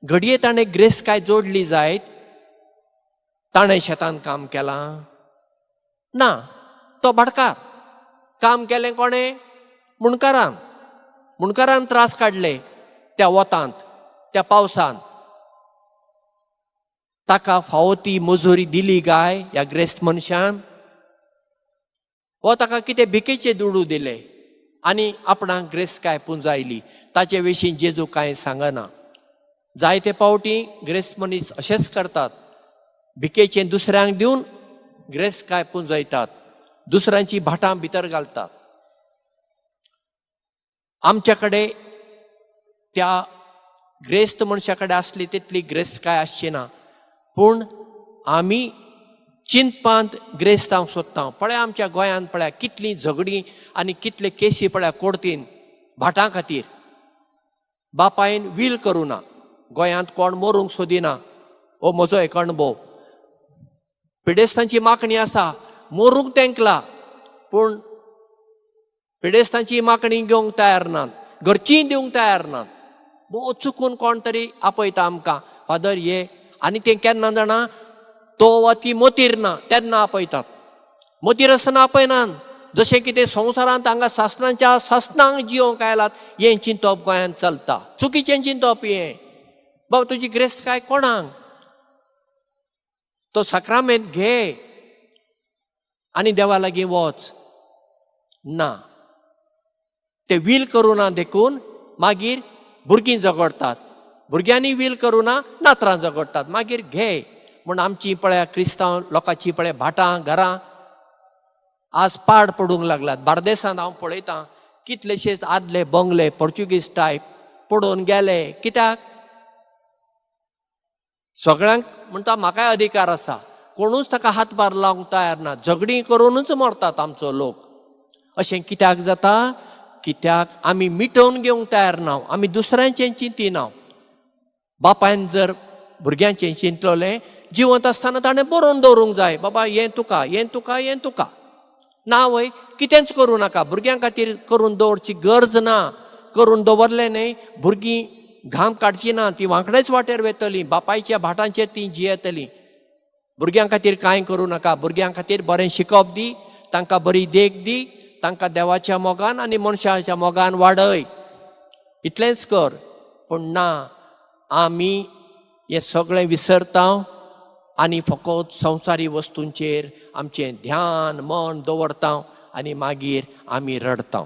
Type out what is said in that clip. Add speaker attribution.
Speaker 1: घडये ताणें ग्रेस्तकाय जोडली जायत. ताणें शेतान काम केलां ना, तो भाटकार. काम केलें कोणें? मुणकारान. मुणकारान त्रास काडले त्या वतांत, त्या पावसांत. ताका फावो ती मजुरी दिली गाय ह्या ग्रेस्त मनशान? हो ताका कितें भिकेचे दुडू दिले आनी आपणाक ग्रेस्तकाय पुंजायली. ताचे विशीं जेजू कांय सांगना. जायते फावटी ग्रेस्त मनीस अशेंच करतात, भिकेचें दुसऱ्यांक दिवन ग्रेस्तकाय पुंजयतात, दुसऱ्यांची भाटां भितर घालतात. आमच्या कडेन त्या ग्रेस्त मनशा कडेन आसली तितली ग्रेस्तकाय आसची ना, पूण आमी चिंतपांत ग्रेस्त जावंक सोदता. पळया, आमच्या गोंयांत पळया, कितलीं झगडीं आनी कितले केसी पळया कोर्टीन भाटां खातीर. बापायन वील करूं ना. गोंयांत कोण मरूंक सोदिना, हो म्हजो एक अणभव. पिडेस्तांची मागणी आसा, मरूंक तेंकला, पूण पिडेस्तांची मागणी घेवंक तयार नात, घरचीय दिवंक तयार नात. भोव चुकून कोण तरी आपयता आमकां, फादर ये. आनी तें केन्ना जाणा? तो वा ती मोतीर ना तेन्ना आपयतात. मोतीर आसतना आपयनात. जशें कितें संवसारांत हांगा सासणाच्या सासणांक जियोंक आयलात हें चिंतप गोंयांत चलता. चुकीचें चिंतप हें. बाबा, तुजी ग्रेस्तकाय कोणाक? तो साक्रामेंत घे आनी देवा लागीं वच. ना, ते वील करूं ना देखून मागीर भुरगीं झगडटात. भुरग्यांनी वील करूं ना, नातरां झगडटात. मागीर घे म्हूण आमची पळया, क्रिस्तांव लोकांची पळय, भाटां घरां आज पाड पडूंक लागल्यात. बार्देसांत हांव पळयतां, कितलेशेच आदले बंगले पोर्चुगीज टायप पडून गेले. कित्याक? सगळ्यांक म्हणटा म्हाकाय अधिकार आसा. कोणूच ताका हातभार लावंक तयार ना. झगडीं करुनूच मरतात आमचो लोक. अशें कित्याक जाता? कित्याक आमी मिटोवन घेवंक तयार ना, आमी दुसऱ्यांचें चिंतिना. बापायन जर भुरग्यांचें चिंतलोलें जिवंत आसतना, ताणें बरोवन दवरूंक जाय, बाबा हें तुका, हें तुका, हें तुका. ना वय, कितेंच करूं नाका. भुरग्यां खातीर करून दवरची गरज ना. करून दवरलें न्ही, भुरगीं घाम काडची ना, ती वांकडेच वाटेर वेतलीं, बापायच्या भाटांचेर ती जियेतलीं. भुरग्यां खातीर कांय करूं नाका. भुरग्यां खातीर बरें शिकप दी, तांकां बरी देख दी, तांकां देवाच्या मोगान आनी मनशाच्या मोगान वाडय, इतलेंच कर. पूण ना, आमी हें सगळें विसरता आनी फकत संवसारी वस्तूंचेर आमचें ध्यान मन दवरता आनी मागीर आमी रडता.